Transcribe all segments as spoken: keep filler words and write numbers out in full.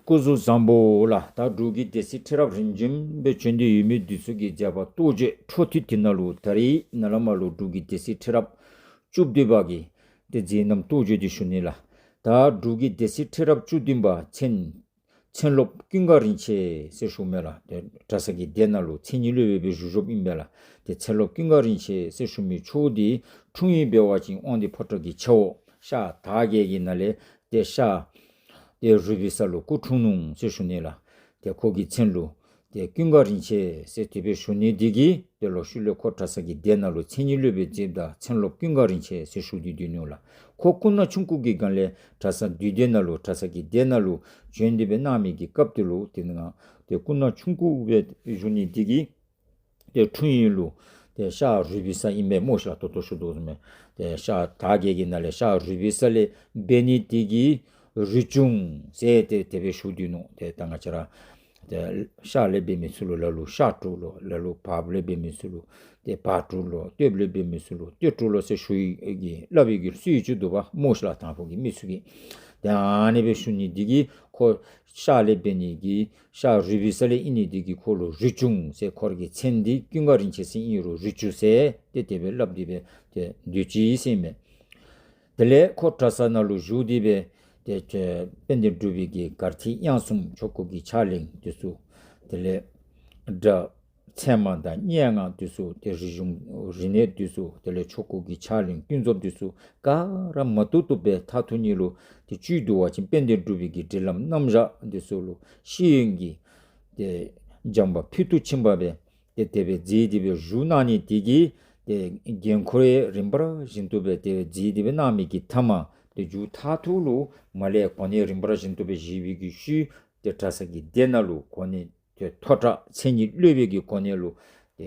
སྐུ་གཟུགས་བཟང་པོ་ལགས། ད་འབྲུག་གི་སྡེ་སྲིད་ཁྲི་རབས་རིམ་བྱོན་སྦེ་བྱོན་ཏེ་ཡོད་མི་འདི་ཚུ་གི་མཛད་པ་མདོར་བསྡུས་འཕྲོ་མཐུད་དེ་ནང་ལུ་ད་རིས་ནཱ་ལས་མར་ལུ་འབྲུག་གི་སྡེ་སྲིད་ཁྲི་རབས་བཅུ་བདུན་པ་གི་ཏེ་མཛད་རྣམ་མདོར་བསྡུས་ཏེ་ཞུ་ནི་ལགས། ད་འབྲུག་གི་སྡེ་སྲིད་ཁྲི་རབས་བཅུ་བདུན་པ་མཚན་མཚན་སློབ་ཀུན་དགའ་རིན་ཆེན་ཟེར་ཞུཝ་མས་ལགས། ཏེ་གྲྭ་ཚང་གི་སྡེ་ནང་ལུ་མཚན་ཉིད་སློབ་དཔོན་སྦེ་བཞུགས་བཞུགསཔ་ཨིན་པས་ལགས། ཏེ་མཚན་སློབ་ཀུན་དགའ་རིན་ཆེན་ཟེར་ཞུ་མི་མཆོག་འདི་འཁྲུངས་ཡུལ་འབད་བ་ཅིན་དབང་འདུས་ཕོ་བྲང་གི་ཆ་འོག་ཤར་དར་བརྒྱད་ཀྱི་ནང་ལས་ཏེ་ཤར་ཏེ་རུས་སྦལ་ས་ལུ་སྐུ་འཁྲུངས་ནུག་ཟེར་ཞུ་ནི་ལགས། ཏེ་ཁོ་གི་མཚན་ལུ་ཏེ་ཀུན་དགའ་རིན་ཆེན་ཟེར་དེ་སྦེ་ཞུ་ནི་འདི་གིས་ཏེ་ལོག་ཤུལ་ལས་ཁོ་གྲྭ་ཚང་གི་སྡེ་ནང་ལུ་མཚན་ཉིད་སློབ་དཔོན་མཛདཔ་ད་མཚན་སློབ་ཀུན་དགའ་རིན་ཆེན་ཟེར་ཞུ་སྟེ་སྡོད་ནུག་ལགས། ཁོ་སྐུ་ན་ཆུང་ཀུ་གི་སྒང་ལས་གྲྭ་ཚང་འདུས་སྡེ་ནང་ལུ་གྲྭ་ཚང་གི་སྡེ་ནང་ལུ་བྱོན་ཏེ་སྦེ་གནང་མི་གི་སྐབས་དེ་ལུ་ཏེ་ནང་ཏེ་སྐུ་ན་ཆུང་ཀུ་སྦེ་བཞུགས་ནི་འདི་གིས་ཏེ་འཁྲུངས་ཡུལ་ལུ་ཏེ་ཤར་རུས་སྦལ་ས་ཨིན་པས་སྨོ་ཤ་ལགས། ད་ལྟོ་ཞུ་དོ་བཟུམ་སྦེ་ཏེ་ཤར་དར་བརྒྱད་ཀྱི་ནང་ལས་ཤར་རུས་སྦལ་ས་ལས་འབད་ནི་འདི་གིས་རུས་ཆུང་ཟེར་ཏེ་དེ་སྦེ་ཞུ་སྡོད་ནུག། ཏེ་ད་ང་བཅས་ར་ཏེ་ཤར་ལས་འབད་མི་ཚུ་ལུ་ལ་ལུ་ཤར་དྲུག་ལོ། ལ་ལུ་བར་ལས་འབད་མི་ཚུ་ལུ་ཏེ་བར་དྲུག་ལོ། སྟོད་ལས་འབད་མི་ཚུ་ལུ་སྟོད་དྲུག་ལོ་ཟེར་ཞུ་ཡི་གི་སླབ་ཡི་གི་སྲོལ་ཅིག་འདུག་པ་སྨོ་ཤ་ལགས། དང་ཕུ་གི་མི་ཚུ་གིས། ཏེ་ཨ་ནི་སྦེ་ཞུ་ནི་འདི་གིས་ཁོ་ཤར་ལས་འབད་ནི་གི་ཤར་རུས་སྦལ་ས་ལས་ཨིན་ནི་འདི་གིས་ཁོ་ལུ་རུས་ཆུང་ཟེར་ཁོ་ར་གི་མཚན་འདི་ཀུན་དགའ་རིན་ཆེན་ཟེར་ཨིན་རུང་རུས་ཆུང་ཟེར་ཏེ་དེ་སྦེ་སླབ་སྟེ་སྦེ་ཏེ་སྡོད་ཅི་ཟེར་མས། དེ་ལས་ཁོ་གྲྭ་ཚང་ནང་ལུ་བཞུགས་ཏེ་སྦེ་ཏེ་ཏེ་དཔལ་ལྡན་འབྲུག་པའི་གི་གར་ཐིག་དབྱངས་གསུམ་ཆོས་སྐོར་གྱི་ཕྱག་ལེན་འདི་ཚུ་དེ་ལས་སྒྲ་ཚད་མ་དང་སྙན་ངག་འདི་ཚུ་ཏེ་རིག་གཞུང་རིག་གནས་འདི་ཚུ་དེ་ལས་ཆོས་སྐོར་གྱི་ཕྱག་ལེན་ཀུན་རྫོབ་འདི་ཚུ་ག་ར་མ་བཏུབ་བཏུབ་སྦེ་མཐར་ཐུག་ནི་ལུ་ཏེ་བཅུད་བསྡུ་བ་ཅིན་དཔལ་ལྡན་འབྲུག་པའི་གི་སྒྲིག་ལམ་རྣམ་གཞག་འདི་ཚུ་ལུ་ཤེས་ཡོན་གྱི་ཏེ་སྦྱངས་པ་ཕུལ་དུ་ཕྱིན་པ་སྦེ་ཏེ་དེ་སྦེ་མཛད་དེ་སྦེ་བཞུགས་གནང་ནི་དེ་གིས་ཏེ་འགན་ཁུར་ཡང་རིམ་པ་བཞིན་དུ་སྦེ་དེ་སྦེ་མཛད་དེ་སྦེ་གནང་མི་གི་མཐའ་མ་ཏེ་མཇུག་མཐར་ཐུག་ལུ་མར་ལས་གོ་གནས་རིམ་པ་བཞིན་དུ་སྦེ་བཞེས་པའི་གི་ཤུལ་ཏེ་གྲྭ་ཚང་གི་སྡེ་ནང་ལུ་གོ་གནས་ཏེ་མཐོ་དྲགས་མཚན་ཉིད་སློབ་དཔོན་གྱི་གོ་གནས་ལུ་ཏེ་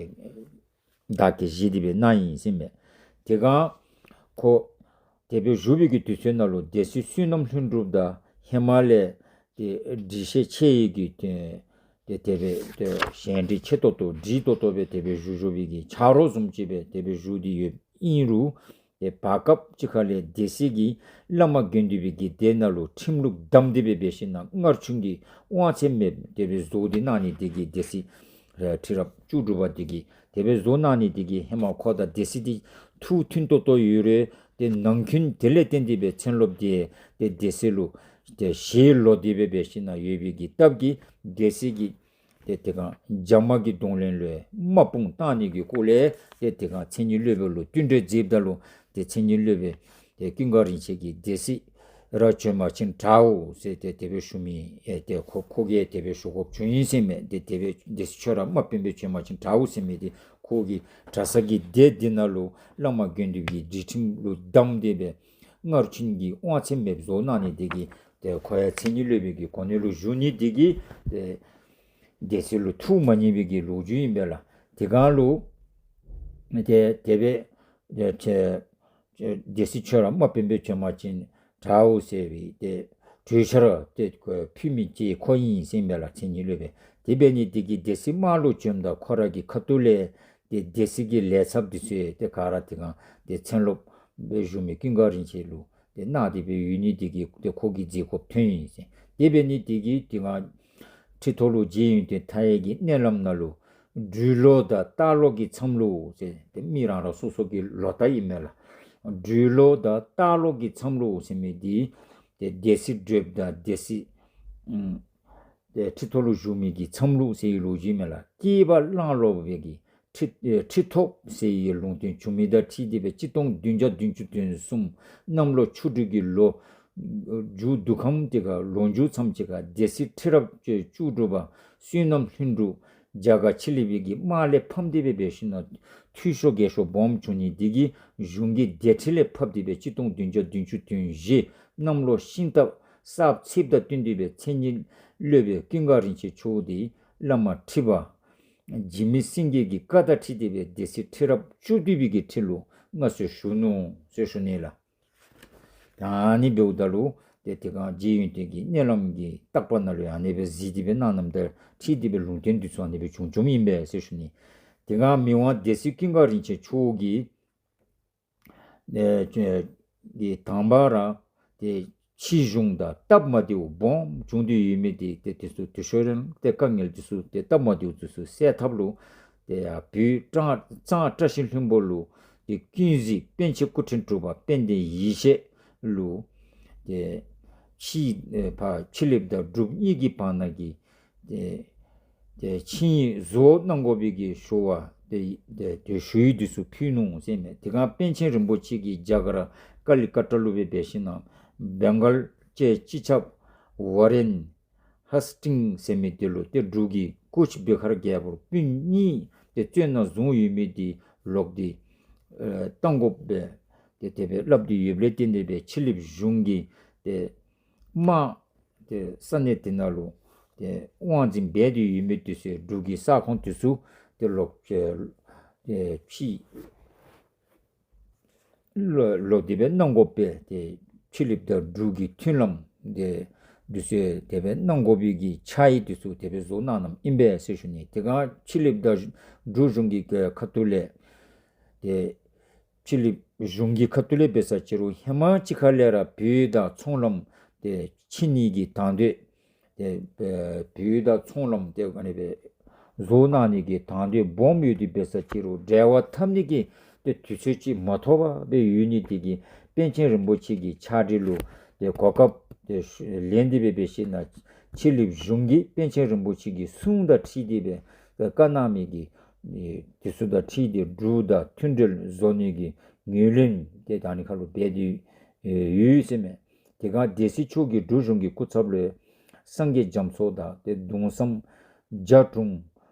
བདག་བསྐྱེད་བཞེས་ཏེ་སྦེ་གནང་ཡི་ཟེར་མས། དེ་སྒང་ཁོ་དེ་སྦེ་བཞུགས་པའི་གི་དུས་ཚོད་ནང་ལུ་སྡེ་སྲིད་བསོད་ནམས་ལྷུན་གྲུབ་དང་ཧེ་མ་ལས་ཏེ་འགྲེལ་བཤད་ཆེ་བའི་གི་ཏེ་ཏེ་དེ་སྦེ་ཏེ་ཞལ་འགྲེལ་ཆེ་ཏོག་ཏོ་འགྲེལ་ཏོག་ཏོ་སྦེ་དེ་སྦེ་བཞུགས་བཞུགས་པའི་གི་ཆ་རོགས་བཟུམ་ཅིག་སྦེ་དེ་སྦེ་བཞུགས་ཏེ་ཡོདཔ་ཨིན་རུང་ཏེ་བར་སྐབས་ཅིག་ཁ་ལས་སྡེ་སྲིད་ཀྱིས་བླ་མ་དགེ་འདུན་པའི་གི་སྡེ་ནང་ལུ་ཁྲིམས་ལུགས་བསྡམས་ཏེ་སྦེ་འབད་ཞིན་ན་སྔར་བྱུང་གི་དབང་ཚད་མེད་དེ་སྦེ་བཟོ་སྟེ་གནང་ནི་དེ་གིས་སྡེ་སྲིད་ཁྲི་རབས་བཅུ་དྲུག་པ་དེ་གིས་དེ་སྦེ་བཟོ་གནང་ནི་དེ་གིས་ཧེ་མ་ཁོ་དང་སྡེ་སྲིད་འདི་ཐུགས་མཐུན་ཏོག་ཏོ་ཡོད་རུང་ཏེ་ནང་འཁོན་དེ་ལས་བརྟེན་ཏེ་སྦེ་མཚན་སློབ་དེ་ཏེ་སྡེ་སྲིད་ལུ་ཏེ་ཞེ་ལོག་སྟེ་སྦེ་འབད་ཞིན་ན་ཡོད་པའི་གི་སྟབས་ཀྱིས་སྡེ་སྲིད་ཀྱིས་ཏེ་དེ་སྒང་རྒྱ་དམར་གྱི་གདོང་ལེན་ལུ་དམག་དཔུང་བཏང་ནི་གི་སྐོར་ལས་ཏེ་དེ་སྒང་མཚན་ཉིད་སློབ་དཔོན་ལུ་བསྟུན་གྲོས་མཛདཔ་ད་ལུ་ཏེ་མཚན་ཉིད་སློབ་དཔོན་ཏེ་ཀུན་དགའ་རིན་ཆེན་གྱིས་སྡེ་སྲིད་ར་བྱོན་པ་ཅིན་དྲག་འོང་ཟེར་ཏེ་དེ་སྦེ་ཞུ་མི་ཨེ་ཏེ་ཁོ་ཁོ་གིས་དེ་སྦེ་ཞུ་དགོཔ་བྱུང་ཡི་ཟེར་མས། ཏེ་དེ་སྦེ་སྡེ་སྲིད་ཁྱོད་ར་དམག་དཔོན་སྦེ་བྱོན་པ་ཅིན་དྲག་འོང་ཟེར་མི་འདི་ཁོ་གིས་གྲྭ་ཚང་གི་སྡེ་འདི་ནང་ལུ་བླ་མ་དགེ་འདུན་གྱི་སྒྲིག་ཁྲིམས་ལུ་བསྡམས་ཏེ་སྦེ་སྔར་བྱུང་གི་དབང་ཚད་མེད་བཟོ་གནང་ནི་དེ་གིས་ཏེ་ཁོ་ཡང་མཚན་ཉིད་སློབ་དཔོན་གྱི་གོ་གནས་ལུ་བཞུགས་ནི་དེ་གིས་ཏེ་སྡེ་སྲིད་ལུ་ཐུགས་མ་མཉེས་པའི་གི་ལོ་རྒྱུས་ཨིན་པས་ལགས། དེ་སྒང་ལུ་ཏེ་དེ་སྦེ་ཏེ་ཏེ་སྡེ་སྲིད་ཁྱོད་ར་དམག་དཔོན་སྦེ་བྱོན་པ་ཅིན་དྲག་འོང་ཟེར་བའི་ཏེ་གྲོས་འཆར་ཏེ་ཕུལ་མི་ཅིག་ཁོ་ཨིན་ཟེར་ཨིན་པས་ལགས། མཚན་ཉིད་སློབ་དཔོན། དེ་འབད་ནི་དེ་གིས་སྡེ་སྲིད་དམག་ལུ་བྱོནམ་ད་ཁོ་ར་གི་ཁ་ཐུག་ལས་ཏེ་སྡེ་སྲིད་ཀྱི་ལས་ཚབ་འདི་ཚུ་ཏེ་ག་ར་དེ་སྒང་ཏེ་མཚན་སློབ་སྦེ་བཞུགས་མི་ཀུན་དགའ་རིན་ཆེན་ལུ་ཏེ་གནང་སྟེ་སྦེ་ཡོད་ནི་དེ་གིས་ཏེ་ཁོ་གིས་མཛད་དགོཔ་ཐོན་ཡི་ཟེར། དེ་འབད་ནི་དེ་གིས་དེ་སྒང་ཁྲི་ཐོག་ལུ་རྗེ་ཡོན་ཏན་མཐའ་ཡས་ཀྱི་མནལ་ལམ་ནང་ལུ་སྦྲུལ་ལོ་དང་སྟག་ལོ་གི་མཚམས་ལུ་ཟེར་ཏེ་མི་རང་རང་སོ་སོ་གི་ལོ་རྟགས་ཨིན་མས་ལགས། སྦྲུལ་ལོ་དང་སྟག་ལོ་གི་མཚམས་ལུ་ཟེར་མི་འདི་ཏེ་སྡེ་སྲིད་བགྲེསཔ་དང་སྡེ་སྲིད་ཨུམ་ཏེ་ཁྲི་ཐོག་ལུ་བཞུགས་མི་གི་མཚམས་ལུ་ཟེར་བའི་ལོ་རྒྱུས་མས་ལགས། སྐྱེས་པ་གླང་ལོ་སྦེ་གི་ཁྲི་ཨེ་ཁྲི་ཐོག་ཟེར་བའི་ལུང་བསྟན་བྱུང་མི་དང་འཁྲིལ་ཏེ་སྦེ་གཅིག་སྟོང་བདུན་བརྒྱ་བདུན་ཅུ་དོན་གསུམ་གནམ་ལོ་ཆུ་སྦྲུལ་གྱི་ལོ་མཇུག་བསྡུ་ཁམས་དེ་ཁར་ལོ་མཇུག་མཚམས་ཅིག་ཁར་སྡེ་སྲིད་ཁྲི་རབས་བཅུ་དྲུག་པ་བསོད་ནམས་ལྷུན་གྲུབ་རྒྱ་གར་ཕྱི་གླིང་པའི་གི་དམག་ལས་ཕམ་སྟེ་སྦེ་འབད་ཞིན་ན་འཐུས་ཤོར་རྒས་ཤོར་སྦོམ་བྱུང་ནི་དེ་གིས་གཞུང་གི་སྡེ་ཁྲི་ལས་ཕབ་སྟེ་སྦེ་གཅིག་སྟོང་བདུན་བརྒྱ་བདུན་ཅུ་དོན་བཞི་གནམ་ལོ་ཤིང་སྟག་གསརཔ་ཚེསཔ་དང་བསྟུན་ཏེ་སྦེ་མཚན་ཉིད་སློབ་དཔོན་ཀུན་དགའ་རིན་ཆེན་མཆོག་འདི་བླ་མ་ཁྲི་པ་འཇིགས་མེད་སེང་གེ་གི་བཀའ་དང་འཁྲིལ་ཏེ་སྦེ་སྡེ་སྲིད་ཁྲི་རབས་བཅུ་བདུན་པའི་གི་ཁྲི་ལུ་མངའ་གསོལ་ཞུ་ནུག་ཟེར་ཞུ་ནི་ལགས། ད་ཨ་ནི་འབདཝ་ད་ལུ་ཏེ་དེ་སྒང་རྗེ་ཡོན་ཏན་གྱི་མནལ་ལམ་གྱི་བརྟག་པ་ནང་ལུ་ཡང་ཨ་ནི་སྦེ་གཟིགས་ཏེ་སྦེ་གནང་གནངམ་དང་འཁྲིལ་ཏེ་སྦེ་ལུང་བསྟན་འདི་ཚུ་ཨ་ནི་སྦེ་བྱུང་བྱུངམ་ཨིན་པས་ཟེར་ཞུ་ནི། དེ་སྒང་མི་དབང་སྡེ་སྲིད་ཀུན་དགའ་རིན་ཆེན་མཆོག་གིས་ཨེ་ཀྱེ་གི་དང་པ་ར་ཏེ་ ཕྱི་གཞུང་དང་སྟབས་མ་བདེཝ་སྦོམ་བྱུང་སྟེ་ཡོད་མི་དེ་ཏེ་དེ་ཚུ་དེ་ཤུལ་ར་ཏེ་དཀའ་ངལ་དེ་ཚུ་ཏེ་སྟབས་མ་བདེཝ་དེ་ཚུ་སེལ་ཐབས་ལུ་ཏེ་ཡ་བོད་གཙང་གཙང་བཀྲ་ཤིས་ལྷུན་པོ་ལུ་ཏེ་ཀུན་གཟིགས་པཎ་ཆེན་སྐུ་ཕྲེང་དྲུག་པ་དཔལ་ལྡན་ཡེ་ཤེས་ལུ་ཏེ་ཕྱི་ཨེ་ཕར་ཕྱི་གླིངཔ་དང་འབྲུགཔ་གཉིས་ཀྱི་བར་ན་གི་ཏེ་ཏེ་ཆིངས་ཡིག་བཟོ་གནང་དགོ་པའི་གི་ཞུ་བ་ཏེ་ཏེ་ཏེ་ཞུ་ཡིག་དེ་ཚུ་ཕུལ་ནུག་ཟེར་མས། དེ་སྒང་པཎ་ཆེན་རིན་པོ་ཆེ་གིས་རྒྱ་གར་ཀ་ལི་ཀ་ཊ་ལུ་སྦེ་འབད་ཞིན་ན་བེང་གཱལ་ཅིག་སྤྱི་ཁྱབ་ཝ་རེན་ཧེསི་ཊིང་ཟེར་མི་དེ་ལུ་ཏེ་འབྲུག་གི་ཀུཆ་བི་ཧར་རྒྱལ་པོ་སྤུན་གཉིས་ཏེ་བཙོན་ནང་བཟུང་ཡོད་མི་དེ་ལོག་སྟེ་ཨེ་གཏང་དགོཔ་སྦེ་ཏེ་དེ་སྦེ་སླབ་སྟེ་ཡོདཔ་ལས་བརྟེན་ཏེ་སྦེ་ཕྱི་གླིངཔ་གཞུང་གིས་ཏེ་དམག་ཏེ་ས་གནས་དེ་ནང་ལུ་ཏེ་དབང་འཛིན་འབད་དེ་ཡོད་མི་དེ་ཚུ་འབྲུག་གི་ས་ཁོངས་དེ་ཚུ་ཏེ་ལོག་ཏེ་ཕྱི་ལོག་ལོག་སྟེ་སྦེ་གནང་དགོ་པས། ཏེ་ཕྱི་གླིངཔ་དང་འབྲུག་གི་མཐུན་ལམ་ཏེ་དེ་ཚུ་དེ་སྦེ་གནང་དགོ་པའི་གི་ཕྱག་ཡིག་དེ་ཚུ་དེ་སྦེ་བཟོ་གནང་གནངམ་ཨིན་པས་ཟེར་ཞུ་ནི། དེ་སྒང་ཕྱི་གླིངཔ་དང་འབྲུག་གཞུང་གི་ཁ་ཐུག་ལས་ཏེ་ཕྱི་གླིངཔ་གཞུང་གི་ཁ་ཐུག་ལས་འབད་ས་ཅི་རུང་ཧེ་མ་ཅིག་ཁ་ལས་ར་བོད་དང་ཚོང་ལམ་ཏེ་ཕྱེ་ནི་གི་དང་འདོད་ཏེ་ཨེ་བོད་དང་ཚོང་ལམ་ཏེ་ཨ་ནི་སྦེ་བཟོ་གནང་ནི་གི་དང་འདོད་སྦོམ་ཡོད་དེ་འབད་ས་ཅི་རུང་འབྲེལ་བ་འཐབ་ནི་གི་ཏེ་དུས་ཚོད་ཅིག་མ་ཐོབ་པར་སྦེ་ཡོད་ནི་དེ་གིས་པཎ་ཆེན་རིན་པོ་ཆེ་གི་ཕྱག་བྲིས་ལུ་ཏེ་གོ་སྐབས་ཏེ་ལེན་ཏེ་སྦེ་འབད་ཞིན་ན་ཕྱི་གླིངཔ་གཞུང་གིས་པཎ་ཆེན་རིན་པོ་ཆེ་གི་གསུང་དང་འཁྲིལ་ཏེ་སྦེ་བཀའ་གནང་མི་གི་ཨེ་དེ་ཚུ་དང་འཁྲིལ་ཏེ་འབྲུག་དང་མཐུན་འབྲེལ་བཟོ་ནི་གི་ངོས་ལེན་ཏེ་ད་ཨ་ནི་ཁར་ལུ་འབད་དེ་ཨེ་ཡོད་ཟེར་མས། དེ་སྒང་སྡེ་སྲིད་མཆོག་གིས་འབྲུག་གཞུང་གི་སྐུ་ཚབ་ལུ་སངས་རྒྱས་རྒྱ་མཚོ་དང་ཏེ་གདུང་བསམ་རྒྱ་གྲུང་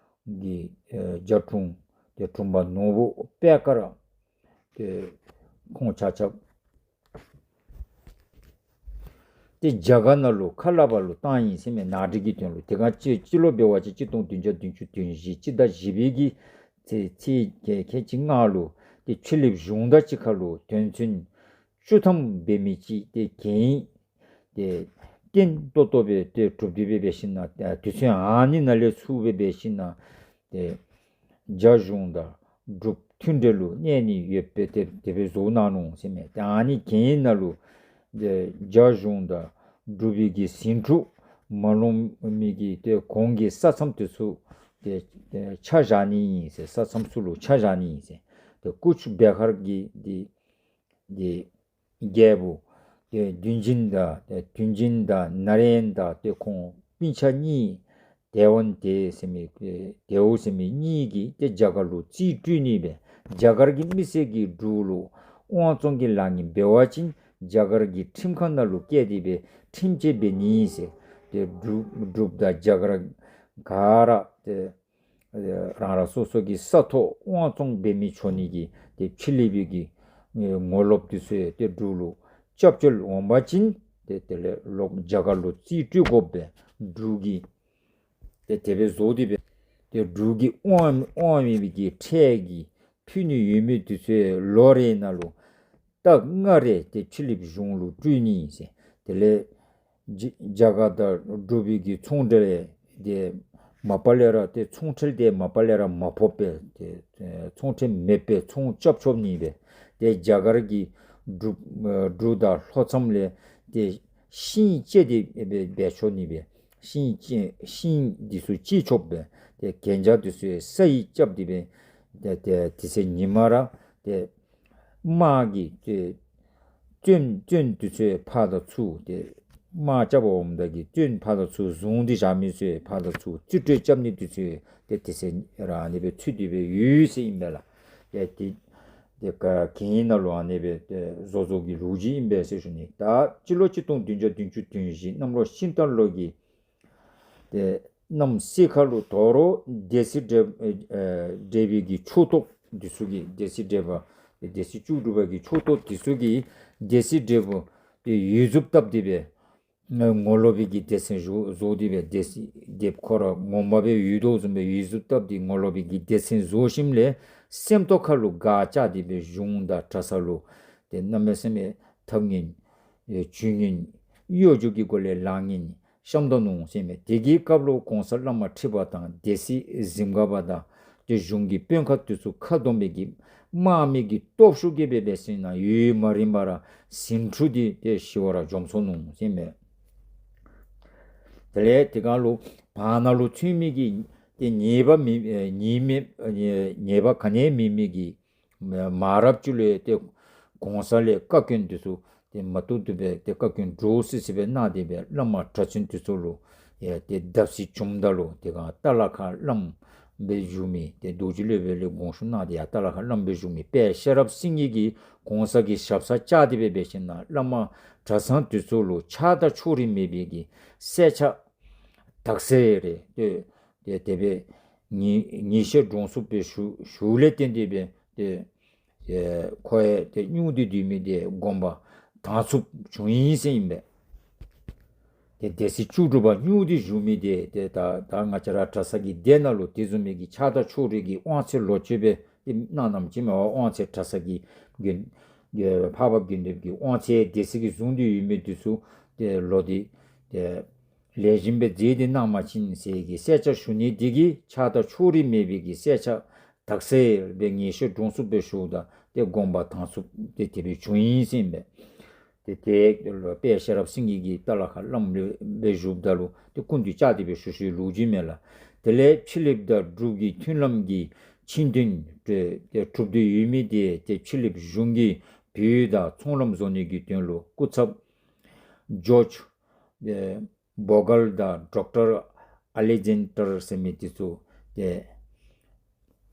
གི་ཨེ་རྒྱ་གྲུང་ཏེ་དྲུང་པ་ནོར་བུ་པད་དཀར་ཏེ་ཁོང་ཆ་ཁྱབ་ཏེ་རྒྱ་གར་ནང་ལུ་ཁ་སླབ་པ་ལུ་བཏང་ཡི་ཟེར་མས། ནང་འགྲིག་གི་དོན་ལུ། དེ་སྒང་སྤྱི་སྤྱི་ལོ་འབད་བ་ཅིན་གཅིག་སྟོང་བདུན་བརྒྱ་བདུན་ཅུ་དོན་བཞི་སྤྱི་ཟླ་བཞི་པའི་གི་ཚེས་ཚེས་ཁལ་གཅིག་ལྔ་ལུ་ཏེ་ཕྱི་གླིངཔ་གཞུང་དང་གཅིག་ཁར་ལུ་དོན་ཚན་བཅུ་ཐམ་འབད་མི་ཅིག་ཏེ་གན་ཡིག་ཏེ་བརྟན་ཏོག་ཏོ་སྦེ་ཏེ་གྲུབ་སྟེ་སྦེ་འབད་ཞིན་ན་ཏེ་དུས་ཚོད་ཨ་ནི་ནང་ལས་ཚུར་སྦེ་འབད་ཞིན་ན་ཏེ་རྒྱ་གཞུང་དང་འབྲུགཔ་མཐུན་འབྲེལ་ལུ་གནས་ནི་ཡོདཔ་སྦེ་ཏེ་དེ་སྦེ་བཟོ་གནང་ནུག་ཟེར་མས། ཏེ་ཨ་ནི་གན་ཡིག་ནང་ལུ་ཏེ་རྒྱ་གཞུང་དང་འབྲུག་པའི་གི་ཟིང་འཁྲུག་མ་ལོང་མི་གི་ཏེ་གོང་གི་ས་མཚམས་དེ་ཚུ་ཏེ་ཏེ་ཆ་བཞག་ནི་ཨིན་ཟེར། ས་མཚམས་ཚུ་ལུ་ཆ་བཞག་ནི་ཨིན་ཟེར། ཏེ་ཀུཆ་བི་ཧར་གྱི་འདི་འདི་རྒྱལ་པོ་ཏེ་དུན་ཅིན་དང་ཏེ་དུན་ཅིན་དང་ནཱ་རེན་དྲ་ཏེ་ཁོང་སྤུན་ཆ་གཉིས་དེ་ཝན་ཏེ་ཟེར་མི་ཏེ་དེའུ་ཟེར་མི་གཉིས་ཀྱིས་ཏེ་རྒྱ་གར་ལུ་རྩིས་སྤྲོད་ནི་སྦེ་རྒྱ་གར་གྱི་མི་སེར་གྱིས་འབྲུག་ལུ་དབང་བཙོང་གི་ལཱ་ངན་འབད་བ་ཅིན་རྒྱ་གར་གྱི་ཁྲིམས་ཁང་ནང་ལུ་བཀལ་ཏེ་སྦེ་ཁྲིམས་བཅད་འབད་ནི་ཟེར། ཏེ་འབྲུག་འབྲུགཔ་དང་རྒྱ་གར་ག་ར་ཏེ་རང་རང་སོ་སོ་གི་ས་ཐོག་དབང་བཙོང་འབད་མི་ཆོག་ནི་གི་ཏེ་ཕྱི་གླིང་པའི་གི་ངོ་ལོགཔ་དེ་ཚུ་ཏེ་འབྲུག་ལུ་སྐྱབས་བཅོལ་འོང་པ་ཅིན་ཏེ་དེ་ལས་ལོག་རྒྱ་གར་ལུ་རྩིས་སྤྲོད་དགོཔ་སྦེ་འབྲུག་གིས་ཏེ་དེ་སྦེ་བཟོ་སྟེ་སྦེ་ཏེ་འབྲུག་གི་དབང་དབང་མི་གི་ཁྲལ་གྱི་ཕུལ་ནི་ཡོད་མི་དེ་ཚུ་ལོ་རེ་ནང་ལུ་སྟག་ལྔ་རེ་ཏེ་ཕྱི་གླིངཔ་གཞུང་ལུ་སྤྲོད་ནི་ཨིན་ཟེར། དེ་ལས་རྒྱ་རྒྱ་གར་དང་འབྲུག་པའི་གི་ཚོང་འབྲེལ་ཏེ་མ་པ་ལས་ར་ཏེ་ཚོང་ཁྲལ་དེ་མ་པ་ལས་ར་མ་ཕོགཔ་སྦེ་ཏེ་ཚོང་ཁྲལ་མེདཔ་སྦེ་ཚོང་རྐྱབ་ཆོག་ནི་སྦེ། ཏེ་རྒྱ་གར་གྱི་འབྲུག་འབྲུག་དང་ལྷོ་མཚམས་ལས་ཏེ་ཤིང་བཅད་དེ་སྦེ་འབད་ཆོག་ནི་སྦེ། ཤིང་བཅད་ཤིང་འདི་ཚུ་བཅད་ཆོགཔ་སྦེ། ཏེ་གན་རྒྱ་འདི་ཚུ་ཡང་ས་ཡིག་རྐྱབ་སྟེ་སྦེ་ཏེ་ཏེ་དེ་ཚེ་ཉིན་མ་ར་ཏེ་དམག་གི་ཏེ་བཙོན་བཙོན་དེ་ཚུ་ཕར་དང་ཚུར་ཏེ་དམག་རྐྱབ་པར་འོངམ་ད་གི་བཙོན་ཕར་དང་ཚུར་བཟུང་སྟེ་བཞག་མི་ཚུ་ཕར་དང་ཚུར་རྩིས་སྤྲོད་རྐྱབ་ནི་དེ་ཚུ་ཏེ་དེ་ཚེ་ར་ཨ་ནི་སྦེ་ཚུད་དེ་སྦེ་ཡོད་ཟེར་ཨིན་པས་ལགས། ཏེ་ཏེ་ཏེ་ག་གན་ཡིག་ནང་ལུ་ཨ་ནི་སྦེ་ཏེ་བཟོ་བཟོ་གི་ལོ་རྒྱུས་ཨིན་པས་ཟེར་ཞུ་ནི། ད་སྤྱི་ལོ་གཅིག་སྟོང་བདུན་བརྒྱ་བདུན་ཅུ་དོན་བཞི་གནམ་ལོ་ཤིང་སྟག་ལོ་གི་ཏེ་གནམ་སེར་ཁ་ལུ་དོ་རུང་སྡེ་སྲིད་བགྲེས་ཨེ་བགྲེས་པའི་གི་ཕྱོགས་གཏོགས་འདི་ཚུ་གིས་སྡེ་སྲིད་བགྲེས་པ་སྡེ་སྲིད་བཅུ་དྲུག་པ་གི་ཕྱོགས་གཏོགས་འདི་ཚུ་གིས་སྡེ་སྲིད་བགྲེས་པོ་ཏེ་ཡོད་ཚུགསཔ་བཏབ་སྟེ་སྦེ་ངོ་ལོག་པའི་གི་སྡེ་ཚན་བཟོ་བཟོ་སྟེ་སྦེ་སྡེ་སྲིད་བགྲེས་པོ་ཁོ་ར་ངོ་མ་སྦེ་ཡོད་དོ་བཟུམ་སྦེ་ཡོད་ཚུགསཔ་བཏབ་སྟེ་ངོ་ལོག་པའི་གི་སྡེ་ཚན་བཟོ་ཞིནམ་ལས་སེམས་རྟོགས་ཁ་ལུ་ག་བཅག་སྟེ་སྦེ་གཞུང་དང་གྲྭ་ཚང་ལུ་ཏེ་གནམ་མེད་ས་མེད་འཐབ་ངན་ཨེ་བྱུས་ངན་གཡོ་སྒྱུ་གི་སྒོ་ལས་ལང་ངན་བཤམས་ད་ནུག་ཟེར་མས། དེ་གི་སྐབས་ལུ་གོང་ས་བླ་མ་ཁྲི་པ་དང་སྡེ་སྲིད་གཟིམ་དཀར་པ་དང་ ཏེ་གཞུང་གི་དཔོན་ཁག་འདི་ཚུ་ཁ་སྡོམ་པའི་གི་དམག་མི་གི་སྟོབས་ཤུགས་ཀྱིས་འབད་འབད་ཞིན་ན་ཡུན་མ་རིང་བར་ཟིང་འཁྲུག་འདི་ཏེ་ཞི་བར་འཇོམས་སོ་ནུག་ཟེར་མས། དེ་ལས་དེ་སྒང་ལུ་བར་ན་ལུ་ཚུད་མི་གི་ཏེ་ཉེས་པ་མེད་ཨེ་ཉེས་མེད་ཨེ་ཉེས་པ་ག་ནི་མེད་མི་གི་མ་མ་རབས་ཅིག་ལུ་ཏེ་གོང་ས་ལས་བཀའ་བཀྱོན་འདི་ཚུ་ཏེ་མ་བཏུབ་བཏུབ་སྦེ་ཏེ་བཀའ་བཀྱོན་འདྲོག་སི་སི་སྦེ་གནང་སྟེ་སྦེ་བླ་མ་གྲྭ་བཙུན་འདི་ཚུ་ལུ་ཡ་ཏེ་བརྡབ་གསིག་བྱུངམ་ད་ལུ་དེ་སྒང་རྟ་ལ་ཁ་བླམ་སྦེ་བཞུགས་མི་ཏེ་རྡོ་རྗེ་སློབ་དཔོན་ལས་དགོངས་ཞུ་གནང་སྟེ་ཡ་རྟ་ལ་ཁ་བླམ་སྦེ་བཞུགས་མི་དཔལ་ཤེས་རབ་སེང་གེ་གིས་གོང་ས་གི་ཞབས་སར་བཅར་ཏེ་སྦེ་འབད་ཞིན་ན་བླ་མ་གྲྭ་ཚང་འདི་ཚུ་ལུ་ཆགས་སྡང་ཕྱོགས་རིས་མེད་པའི་གི་སེར་ཆ་དག་ས་རེ་ཏེ་ཏེ་དེ་སྦེ་ངེས་ངེས་ཤེས་འདྲོངས་ཚུགསཔ་སྦེ་ཞུ་ཞུཝ་ལས་བརྟེན་ཏེ་སྦེ་ཏེ་ཏེ་ཁོ་ཡང་ཏེ་སྙུང་སྟེ་སྡོད་མི་འདི་དགོངས་པ་དྭངས་ཚུབ་བྱུང་ཡི་ཟེར་ཨིན་པས། ཏེ་སྡེ་སྲིད་བཅུ་དྲུག་པ་སྙུང་སྟེ་བཞུགས་མི་འདི་ཏེ་ད་ད་ང་བཅས་ར་གྲྭ་ཚང་གི་སྡེ་ནང་ལུ་དེ་བཟུམ་མའི་གི་ཆགས་སྡང་ཕྱོགས་རིས་ཀྱི་དབང་ཚད་ལོག་སྤྱོད་སྦེ་ཏེ་གནང་གནངམ་ཅིག་མས། དབང་ཚད་གྲྭ་ཚང་གི་དགོན་འཕགས་པ་དགེ་འདུན་གྱི་དབང་ཚད་སྡེ་སྲིད་ཀྱིས་བཟུང་སྟེ་ཡོད་མི་འདི་ཚུ་ཏེ་ལོག་སྟེ་ཏེ་ལེགས་ཤོམ་སྦེ་མཛད་དེ་གནང་མ་བྱིན་ཟེར་གྱི་སྐད་ཆ་ཞུ་ནི་འདི་གིས་ཆགས་སྡང་ཕྱོགས་རིས་མེད་པའི་གི་སྐད་ཆ་དག་ས་སྦེ་ངེས་ཤེས་འདྲོངས་ཚུགསཔ་སྦེ་ཞུཝ་ད་ཏེ་དགོངས་པ་དྭངས་ཚུབ་ཏེ་དེ་སྦེ་བྱུང་ཡི་ཟེར་ཨིན་པས། ཏེ་དེ་ལུ་དཔལ་ཤེས་རབ་སེང་གེ་གིས་རྟ་ལ་ཁ་བླམ་སྦེ་བཞུགསཔ་ད་ལུ་ཏེ་སྐུ་མདུན་བཅར་ཏེ་སྦེ་ཞུ་ཞུཝ་ལོ་རྒྱུས་མས་ལགས། དེ་ལས་ཕྱི་གླིངཔ་དང་འབྲུག་གི་མཐུན་ལམ་གྱི་ཆིངས་དོན་ཏེ་ཏེ་གྲུབ་སྟེ་ཡོད་མི་འདི་ཏེ་ཕྱི་གླིངཔ་གཞུང་གིས་བོད་དང་ཚོང་ལམ་བཟོ་ནི་གི་དོན་ལུ་སྐུ་ཚབ་ཇོརཇ་ཨེ་བོ་གལ་དང་ཌོག་ཊར་ཨ་ལེག་ཛན་ཌར་ཟེར་མི་འདི་ཚུ་ཏེ་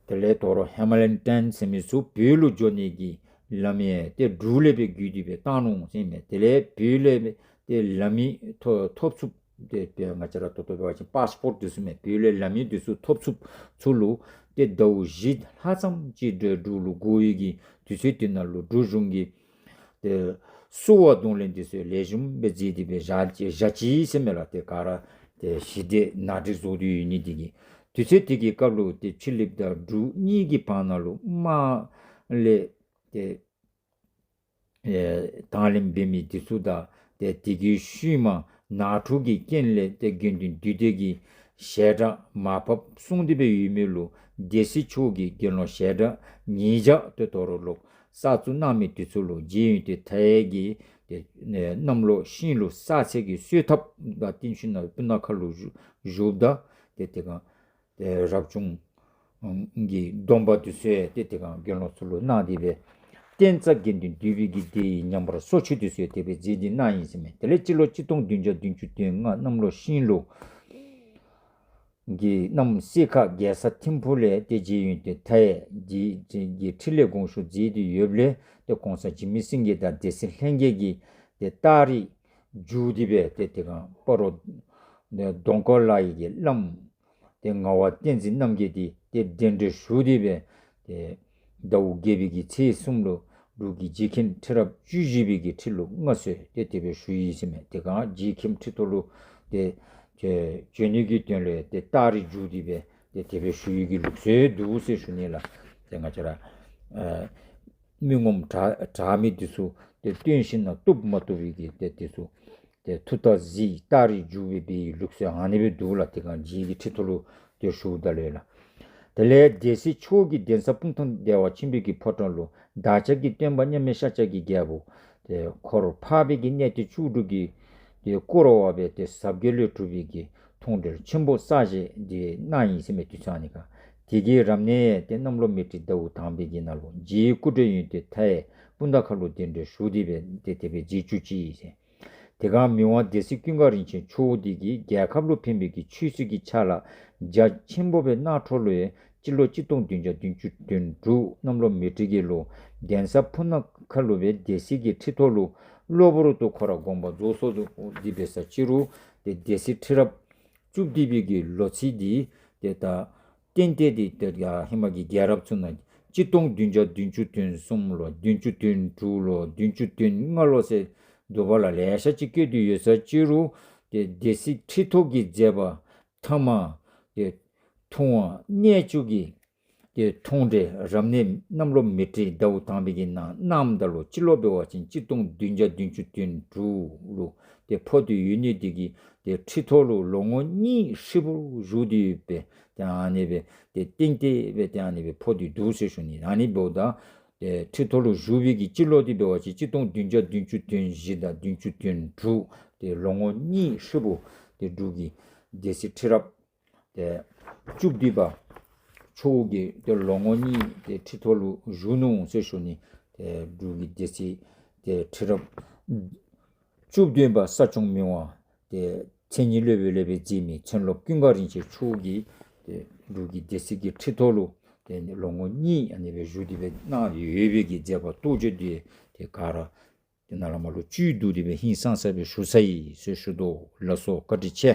དེ་ལས་དོ་རུང་ཧེ་མ་ལེན་ཊཱན་ཟེར་མི་ཚུ་བོད་ལུ་འགྱོ་ནི་གི་ལམ་ཡང་ཏེ་འབྲུག་ལས་སྦེ་བརྒྱུད་དེ་སྦེ་བཏང་ནུག་ཟེར་མས། དེ་ལས་བོད་ལས་ཏེ་ལམ་ཡིག་ཐོབ་ཐོབ་ཚུགསཔ་ཏེ་ཏེ་ང་བཅས་ར་ད་ལྟོ་འབད་བ་ཅིན་པཱསི་པོརཊ་འདི་ཚུ་མས། བོད་ལས་ལམ་ཡིག་འདི་ཚུ་ཐོབ་ཚུགསཔ་ཚུ་ལུ་ཏེ་ཟླཝ་བཞི་ལྷག་ཙམ་ཅིག་འབྲུག་ལུ་འགོར་བའི་གི་དུས་ཚོད་དེ་ནང་ལུ་འབྲུག་གཞུང་གིས་ཏེ་བསུ་བ་གདོང་ལེན་འདི་ཚུ་ལེགས་ཤོམ་སྦེ་མཛད་དེ་སྦེ་བཞག་བཞག་ཅི་ཟེར་མས་ལགས། ཏེ་ག་ར་ཏེ་ཞི་བདེ་ནང་འགྲིགས་བཟོ་སྟེ་ཡོད་ནི་འདི་གིས། དུས་ཚོད་དེ་གི་སྐབས་ལུ་ཏེ་ཕྱི་གླིངཔ་དང་འབྲུག་གཉིས་ཀྱི་བར་ན་ལུ་དམག་ལས་ཏེ་ཨེ་དང་ལེན་འབད་མི་འདི་ཚུ་དང་ཏེ་དེ་གི་ཤུལ་མ་ནང་འཁྲུག་གི་རྐྱེན་ལས་ཏེ་དགེ་འདུན་འདུས་སྡེ་གི་ཞལ་གྲངས་མར་ཕབ་སོང་སྟེ་སྦེ་ཡོད་མི་ལུ་སྡེ་སྲིད་མཆོག་གིས་དགེ་སློང་ཞལ་གྲངས་ཉིས་བརྒྱ་ཏེ་དོ་རུང་ལོག་གསར་བཙུགས་གནང་མི་འདི་ཚུ་ལུ་རྗེ་ཡོན་ཏན་མཐའ་ཡས་ཀྱིས་ཏེ་ཨེ་གནམ་ལོ་ཤིང་ལུག་གསར་ཚེས་ཀྱི་གསོལ་ཐབ་དང་བསྟུན་ཞིན་ན་སྤུ་ན་ཁ་ལུ་བཞུགས་བཞུགསཔ་ད་ཏེ་དེ་སྒང་ཏེ་རབ་བྱུང་གི་སྡོམ་པ་འདི་ཚུ་ཡང་ཏེ་དེ་སྒང་དགེ་སློང་ཚུ་ལུ་གནང་སྟེ་སྦེ་བསྟན་རྩ་དགེ་འདུན་འདུས་པའི་གི་སྡེ་ཡི་ཉམས་པར་སོར་ཆུད་འདི་ཚུ་ཡང་དེ་སྦེ་མཛད་དེ་གནང་ཡི་ཟེར་མས། དེ་ལས་སྤྱི་ལོ་གཅིག་སྟོང་བདུན་བརྒྱ་བདུན་ཅུ་དོན་ལྔ་གནམ་ལོ་ཤིང་ལུག་གི་གནམ་སེར་ཁ་རྒྱལ་ས་ཐིམ་ཕུག་ལས་ཏེ་རྗེ་ཡོན་ཏན་མཐའ་ཡས་རྗེ་རྗེ་གི་ཁྲི་ལས་དགོངས་ཞུ་མཛད་དེ་ཡོདཔ་ལས་ཏེ་གོང་ས་འཇིགས་མེད་སེང་གེ་དང་སྡེ་སྲིད་ལྷན་རྒྱས་ཀྱིས་ཏེ་སྟག་རི་བརྒྱུད་དེ་སྦེ་ཏེ་དེ་སྒང་སྤ་རོ་གདོང་དཀར་ལ་ཡི་གི་བླམ་ཏེ་ངག་དབང་བསྟན་འཛིན་རྣམ་རྒྱལ་འདི་ཏེ་གདན་འདྲེན་ཞུ་སྟེ་སྦེ་ཏེ་ཟླཝ་བརྒྱད་པའི་གི་ཚེས་གསུམ་ལུ་འབྲུག་གི་རྗེ་མཁན་ཁྲི་རབས་བཅུ་བཞི་པའི་གི་ཁྲི་ལུ་མངའ་གསོལ་ཏེ་དེ་སྦེ་ཞུ་ཡི་ཟེར་མས། དེ་སྒང་རྗེ་མཁན་ཁྲི་ཐོག་ལུ་ཏེ་བྱོན་ནི་གི་དོན་ལས་ཏེ་སྟག་རི་བརྒྱུད་དེ་སྦེ་ཏེ་དེ་སྦེ་ཞུ་ཡི་གི་ལུགས་སྲོལ་འདུག་ཟེར་ཞུ་ནི་ལགས། ཏེ་ང་བཅས་ར་ཨ་མི་ངོམ་དྲག་དྲག་མི་འདི་ཚུ་ཏེ་བསྟུན་ཞིན་ན་བཏུབ་མ་བཏུབ་པའི་གི་ཏེ་འདི་ཚུ་ཏེ་ཐུགས་ཐག་གཟིགས་སྟག་རི་བརྒྱུད་སྦེ་འབད་བའི་ལུགས་སྲོལ་ཨ་ནི་སྦེ་འདུག་ལགས། དེ་སྒང་རྗེ་གི་ཁྲི་ཐོག་ལུ་ཏེ་ཞུཝ་ད་ལུ་ལགས། དེ་ལས་སྡེ་སྲིད་མཆོག་གིས་གདན་ས་སྤུངས་ཐང་བདེ་བ་ཆེན་པོའི་གི་ཕོ་བྲང་ལུ་བདག་ཅག་གི་སྟོན་པ་མཉམ་མེད་ཤཱཀྱ་གི་རྒྱལ་པོ་ཏེ་འཁོར་འཕགས་པའི་གི་གནས་བརྟན་བཅུ་དྲུག་གི་ཏེ་བསྐོར་བ་སྦེ་ཏེ་ཟབ་རྒྱས་ལས་གྲུབ་པའི་གི་མཐོང་གྲོལ་ཆེན་པོ་གསར་བཞེངས་འདི་གནང་ཡི་ཟེར་མས། དུས་ཚོད་ཨ་ནི་ཁར་དེ་གི་རབ་གནས་ཏེ་གནམ་ལོ་མེ་སྤྲེལ་ཟླཝ་དང་པའི་གི་ནང་ལུ་རྗེ་སྐུ་བགྲེས་ཡོན་ཏན་མཐའ་ཡས་སྤུངས་ཐང་ཁ་ལུ་གདན་འདྲེན་ཞུ་སྟེ་སྦེ་ཏེ་དེ་སྦེ་མཛད་བཅུག་ཅི་ཟེར། དེ་སྒང་མི་དབང་སྡེ་སྲིད་ཀུན་དགའ་རིན་ཆེན་མཆོག་འདི་གིས་རྒྱལ་ཁབ་ལུ་ཕན་པའི་གི་ཆོས་སྲིད་ཀྱི་ཕྱག་ལཱ་རྒྱ་ཆེན་པོ་སྦེ་གནང་འཕྲོ་ལུ་ཡང་སྤྱི་ལོ་གཅིག་སྟོང་བདུན་བརྒྱ་བདུན་ཅུ་དོན་དྲུག་གནམ་ལོ་མེ་སྤྲེལ་གྱི་ལོ་གདན་ས་སྤུ་ན་ཁ་ལུ་སྦེ་སྡེ་སྲིད་ཀྱི་ཁྲི་ཐོག་ལུ་གློ་བུར་དུ་ཁོ་ར་དགོངས་པ་རྫོགས་སོ་འདི་འབད་ས་ཅི་རུང་ཏེ་སྡེ་སྲིད་ཁྲི་རབས་བཅུ་བདུན་པའི་གི་ལོ་ཚིགས་འདི་ཏེ་ད་ཏན་ཏན་འདི་ཏེ་ཡ་ཧེ་མ་གི་རྒྱལ་རབས་ཚུ་ནང་གཅིག་སྟོང་བདུན་བརྒྱ་བདུན་ཅུ་དོན་གསུམ་ལོ་བདུན་ཅུ་དོན་དྲུག་ལོ་བདུན་ཅུ་དོན་ལྔ་ལོ་ཟེར་འདུག་པ་ལགས། ལེ་ཤ་ཅིག་བཀོད་དེ་ཡོད་ས་ཅི་རུང་ཏེ་སྡེ་སྲིད་ཁྲི་ཐོག་གི་མཛད་པ་མཐའ་མ་ཏེ་ཐུབ་དབང་གནས་བཅུ་གི་ ཏེ་མཐོང་འདྲེ་རབ་གནས་གནམ་ལོ་མེ་སྤྲེལ་ཟླཝ་དང་པའི་གི་ནང་གནངམ་ད་ལུ་སྤྱི་ལོ་འབད་བ་ཅིན་གཅིག་སྟོང་བདུན་བརྒྱ་བདུན་ཅུ་དོན་དྲུག་ལུ་ཏེ་ཕོག་སྟེ་ཡོད་ནི་འདི་གིས་ཏེ་ཁྲི་ཐོག་ལུ་ལོ་ངོ་གཉིས་ཧྲིལ་པོ་བཞུགས་ཏེ་ཡོད་པས། ཏེ་ཨ་ནི་སྦེ་ཏེ་ཏན་ཏན་སྦེ་ཏེ་ཨ་ནི་སྦེ་ཕོག་སྟེ་འདུག་ཟེར་ཞུ་ནི། ཨ་ནི་འབདཝ་ད་ཏེ་ཁྲི་ཐོག་ལུ་བཞུགས་པའི་གི་སྤྱི་ལོ་འདི་འབད་བ་ཅིན་གཅིག་སྟོང་བདུན་བརྒྱ་བདུན་ཅུ་དོན་བཞི་དང་བདུན་ཅུ་དོན་དྲུག། ཏེ་ལོ་ངོ་གཉིས་ཧྲིལ་པོ་ཏེ་འབྲུག་གི་སྡེ་སྲིད་ཁྲི་རབས་ཏེ་བཅུ་བདུན་པ་མཆོག་གིས་ཏེ་ལོ་ངོ་གཉིས་ཏེ་ཁྲི་ཐོག་ལུ་བཞུགས་ནུག་ཟེར་ཞུ་ནི། ཏེ་འབྲུག་གི་སྡེ་སྲིད་ཏེ་ཁྲི་རབས་བཅུ་བདུན་པ་ས་སྐྱོང་མི་དབང་ཏེ་མཚན་ཉིད་སློབ་དཔོན་ལས་སྦེ་མཛད་མི་མཚན་སློབ་ཀུན་དགའ་རིན་ཆེན་མཆོག་གིས་ཏེ་འབྲུག་གི་སྡེ་སྲིད་ཀྱི་ཁྲི་ཐོག་ལུ་ཏེ་ལོ་ངོ་གཉིས་ཨ་ནི་སྦེ་བཞུགས་ཏེ་སྦེ་གནང་ཡོད་པའི་གི་མཛད་པ་རྟོགས་བརྗོད་འདི་ཏེ་ག་ར་ཏེ་ནཱ་ལས་མར་ལུ་བཅུད་བསྡུས་ཏེ་སྦེ་ཧིང་སངས་ས་སྦེ་ཞུ་ཚར་ཡི་ཟེར་ཞུ་དོ་ལགས་སོ། བཀའ་དྲིན་ཆེ།